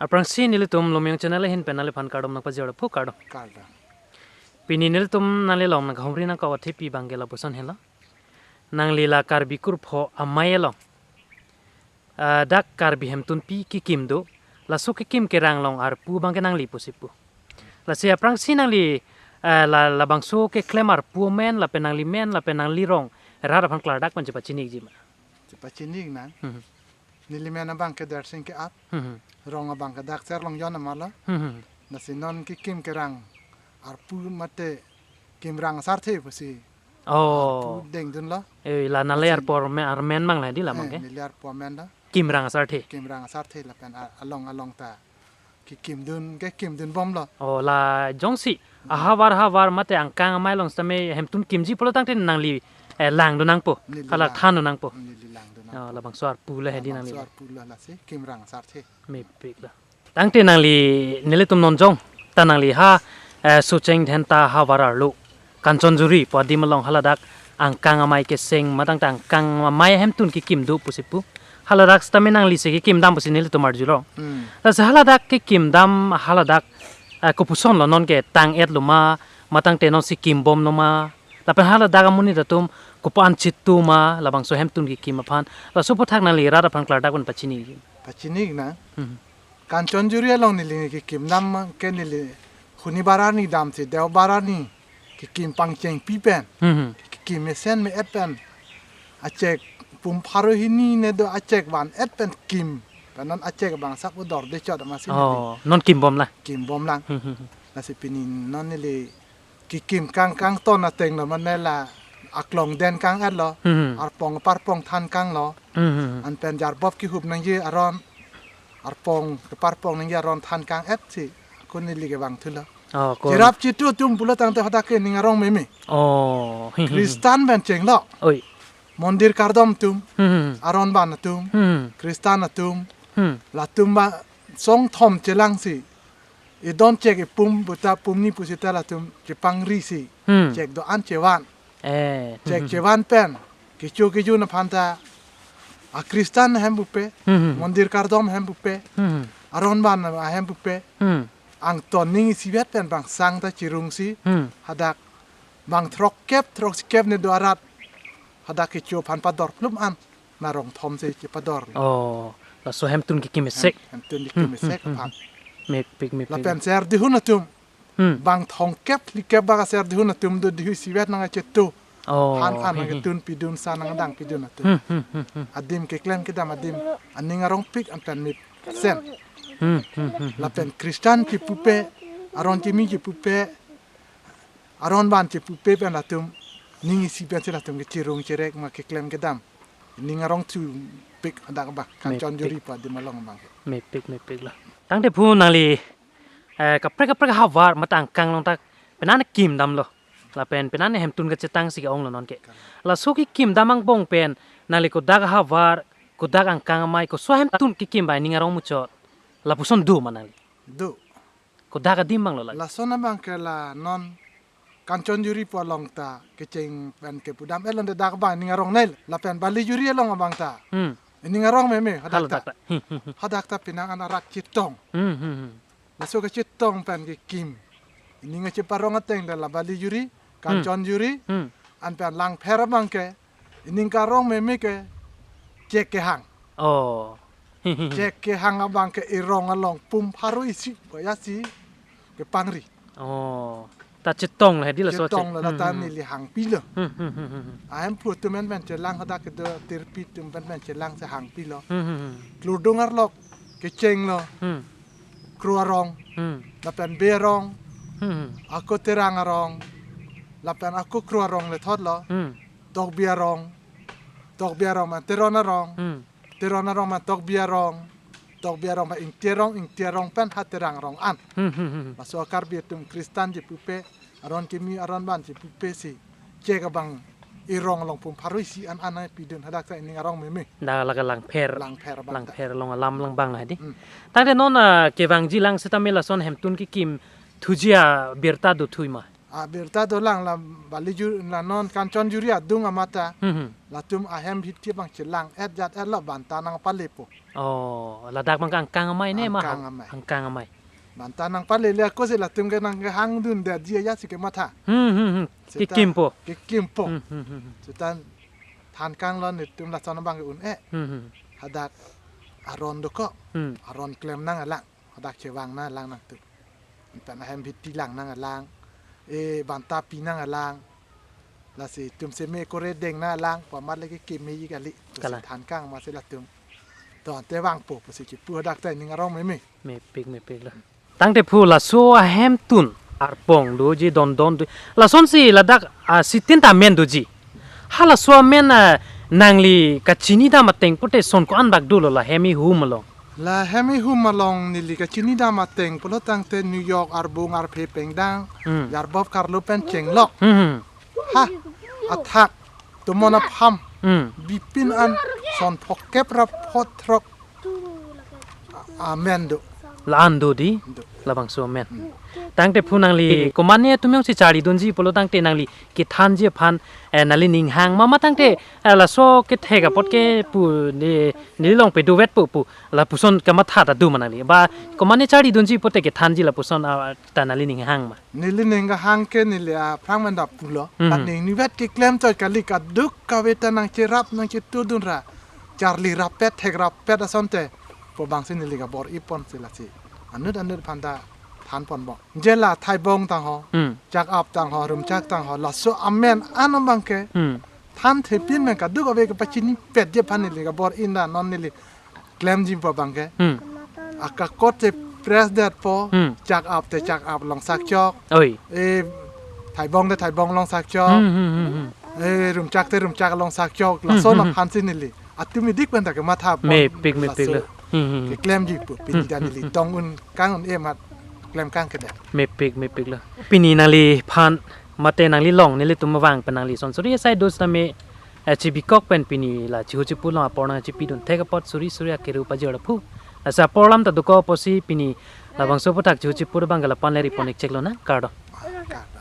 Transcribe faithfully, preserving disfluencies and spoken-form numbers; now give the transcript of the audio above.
Aphrangsi nelitum Lumyong Channel ahin pen nangliphan kardom nangpajir phu, kardom. Kardom. Pini nelitum nanglilong nangkahumri nangkawathe pi abangke lapuson henlo. Nangli la Karbi kurpho amei along, ah, dak Karbi hemtunpi kekim do, laso kekim kerang along arpu abangke nangli pusi pu. Lasi aphrangsi nangli, ah, la, labangso keklem arpu amen, lapen nangli men, lapen nangli rong, rat aphan klardak pen chepachinikji ma? Chepachinik nang. Hmm. Neli men abangke Darsing Ke-ap. Hmm. Rong abangke dak Serlongjon amarlo. Hmm. Lasi non kekim kerang arpu mate kimrang asarthe pusi. Oh. Arpu dengdunlo. Eh, la nangli, lasi arpu arme-, armen mang la di la, eh, abangke? Neli arpu amen lo. Kimrang asarthe. Kimrang asarthe lapen a-, along along ta kekimdun, kekimdun bomlo. Oh, la jongsi ahavar havar mate angkang amei along sitame hemtun kimji pulo tangte nangli, eh, langdun nangpo. Neli hala lang. Thandun nangpo. Neli langdun nangpo. Oh, labangso arpu lo hedi nangli. Labangso arpu lo, lasi kimrang asarthe. Mepik lo. Tangte nangli nelitum non jong ta nangli ha, eh, Socheng Dhenta havar arlo Kanchanjuri pu adim along haladak angkang amei keseng matangte angkang amei hemtun kekim do pusi pu. Haladak sitame nangli si kekim dam pusi nelitum arjulong. Hmm. Lasi haladak kekim dam haladak, eh, kopuson lo, nonke tang-et lo ma, matangte nonsi kim bom lo ma? Lapen haladak amonit atum kopi-an chitu ma labangso hemtun kekim aphan? Laso aphuthak nangli rat aphan klardak pen pachini. Pachinik nang. Hmm. Kanchanjuri along neli kekim dam ke neli Shonibar arni damsi Deobar arni kekim pangchengpi pen. Hmm. Kekim mesen me-et pen. Achek pum pharo hini ne do achek van-et pen kim. Pen non achek abang sak odor de chot amatsi neli. Oh, non kim bom la. Kim bom lang. Hmm, hmm, hmm. Lasi pini non neli kekim kang kangton ateng lo mane la aklong den kang-et lo. Hmm. Arpong parpong than kang lo. Hmm. Anpen jarbop kehup nangji aron, arpong keparpong nangji aron than kang-et si ako neli kevang thulo. Oh, ko. Cherap chitu atum pulo tangte hadak ke ning arong meme. Oh. Kristan pen chenglo. Oi. Mondir kardom atum. Hmm. Aron ban atum. Hmm. Kristan atum. Hmm. Latum ba song thom chelangsi, idon chek ipum puta pumni pusita latum chepangrisi. Hmm. Chek do-an chevan. Eh. Chek chevan pen kecho kejun aphanta akristan ahem pupe, hmm, mondir kardom ahem pupe, hmm, aron ban ahem pupe, hmm, angton ning isivet pen bang sang ta chirungsi, hmm, hadak bang throkkep, throksikep ne do arat hadak kecho aphan pador plum an, na rong thom si chepador. Oh, laso hemtun kekim mesek. Hem-, hemtun kekim mesek, hmm, hmm, aphan. Hmm. Mepik, mepik. Lapen ser dihun atum. Hmm. Bang thomkep, phlikep bang aser dihun atum do dihui isivet nangchetu. Oh. Han an, hmm, nangtun pidun, sa nangdang pidun atum. Hmm, hmm, hmm, hmm. Adim keklem kedam adim aning arongpik anpen mesen. Hmm, hmm, hmm, hmm. Lapen Kristan chepupe, aron chemi chepupe, aron ban chepupe pen latum ning isi pensi latum kechirung cherek ma keklem kedam ning arongthu pik hadak abang. Mepik. Kanchanjuri pu adim along abang. Mepik, mepik lo. Tangte phu nangli, eh, kaprek kaprek havar mate angkang along ta penang kim damlo. Lapen penang hemtun kachetang si ke-ong lo nonke. Laso kekim dam angbong pen nangli kodak havar, kodak angkang amei, koso hemtun kekim bai ning arong muchot, lapuson do ma nangli? Do. Kodak adim abang lo lagi. Lason abang ke la non Kanchanjuri pu along ta kecheng pen kepudam-et lo, dak abang ning arong nei, lapen Balijuri along abang ta. Hmm. Ning arong meme hadak ta. Hadak ta. Hmm, hmm, hmm. Hadak ta penang an arak chetong. Hmm, hmm, hmm. Laso kechetong pen kekim. Ning cheparong ateng ta la Balijuri, hmm, Kanchanjuri, hmm, anpen Langpher abang ke ining karong meme ke chek kehang. Oh. Chek kehang abang ke irong along pum pharo isi, boya si kepangri. Oh. Ta chetong lo hedi laso. Chetong lo, la ta, hmm, neli hangpilo. Hmm, hmm, hmm, hmm, hmm. Ahemphu atum pen pen chelang hadak kedo tirpi atum pen pen chelang si hangpilo. Hmm, hmm, hmm. Klurdung arlok kecheng lo. Hmm. Kro arong. Hmm. Lapen Bey arong. Hmm, hmm. Ako Terang arong. Lapen ako Kro arong le thot lo. Hmm. Tokbi arong. Tokbi arong ma Teron arong. Hmm. Teron arong ma Tokbi arong. Tokbi arong ma Ingti arong, Ingti arong pen ha Terang arong an. Hmm, hmm, hmm, hmm. Laso Karbi atum Kristan chepupe, aron kimi aron ban chepupe si chek abang irong along pum pharo isi an an pidun hadak ta ining arong meme. Da lake Langpher. Langpher abang ta. Langpher along alam lang abang hedi. Hmm. Tangte non, ah, kevangji lang sitame lason hemtun kekim thuji abirta do thu ma? Abirta dolang la Balijuri la non Kanchanjuri adung amat ta. Hmm, hmm. Latum ahem hithi abang chelang-et jat-et lo banta nangpalepo. Oh, ladak abang angkang amei ne ma? Angkang amei. Angkang amei. Banta nangpalele ako si latum ke nangkehangdundetji aja si kematha. Hmm, hmm, hmm. Seta kekimpo. Kekimpo. Hmm, hmm, hmm, hmm. Seta than kanglo netum lason abang ke un-e. Hmm, hmm. Hadak aron dokok. Hmm. Aron klem nanglang. Hadak chevang nanglang nangtum. Anpen ahem hithi lang nanglang. E banta pi nanglang. Lasi tum seme kore deng nanglang. Pu amat lake kemeji kali. Pusi kalang. Than kang amatsi latum. To ante vangpo pusi kipu hadak ta ning arong meme. Mepik, mepik lo. Tangte phu laso ahemtun arpong doji, dondon do. Lasonsi ladak, ah, sitin ta amen doji. Ha laso amen, ah, nangli kachinidam ateng pute son ko-an bak dolo la hem ihum along? La hem ihum along neli kachinidam ateng pulo tangte New York arbung arphe pengdang, hmm, Yarbov Karlo pen chenglok. Hmm, hmm. Ha, athak, tomon apham, hmm, bipin an son phokep ra phot throk amen do. La-an do di? Do. Labangso amen. Hmm. Tangte phu nangli komatne atum jongsi charlidunji pulo tangte nangli kethanji aphan, eh, nangli ning hang ma ma tangte, eh, laso kethek apot ke pu ne, nelilong pedovetpo pu lapuson kamatha ta do ma nangli? Ba komatne charlidunji pute kethanji lapuson, ah, ta nangli ning hang ma? Neli ning kehang ke neli aphrang manda pulo. Mhm. Aning nivet keklem chot kali, kadokave ta nangcherap nangchetudun ra charli rappet thek rappet asonte pu abangsi neli kabor-iponsi lasi anut anut aphan ta thanponbom. Je la Thaibong tangho, hmm, Chakap tangho, Rumchak tangho, laso amen an abang ke, hmm, than thepin men kadokave kepachinipetji aphan neli kabor-i, non neli klemji pu abang ke. Hmm. Akakot te press detpo, hmm, Chakap te Chakap along sakchok. Oi. E Thaibong te Thaibong along sakchok. Hmm, hmm, hmm, hmm. E Rumchak te Rumchak along sakchok. Hmm, lason, hmm, hmm, aphansi neli atum idik pen ta kematha pon. Mepik, mepik laso lo. Hmm, hmm, hmm. Keklemji pu pini, hmm, ta neli, hmm, hmm, tong un kang un-e amat klem kang kedet. Mepik, mepik lo. Pini nangliphan mate nanglilong nelitum vang pen nangli son suri asai do sitame, eh, chibikok pen pini la chihu chipu along apor nangchipidun thek apot suri suri akeru pajir aphu. Lasi apor alam ta dokok apotsi pini labangso aphuthak chihu chipu abang ke lapu-an le ri pon-ik chek lonang, kardom. Kardom.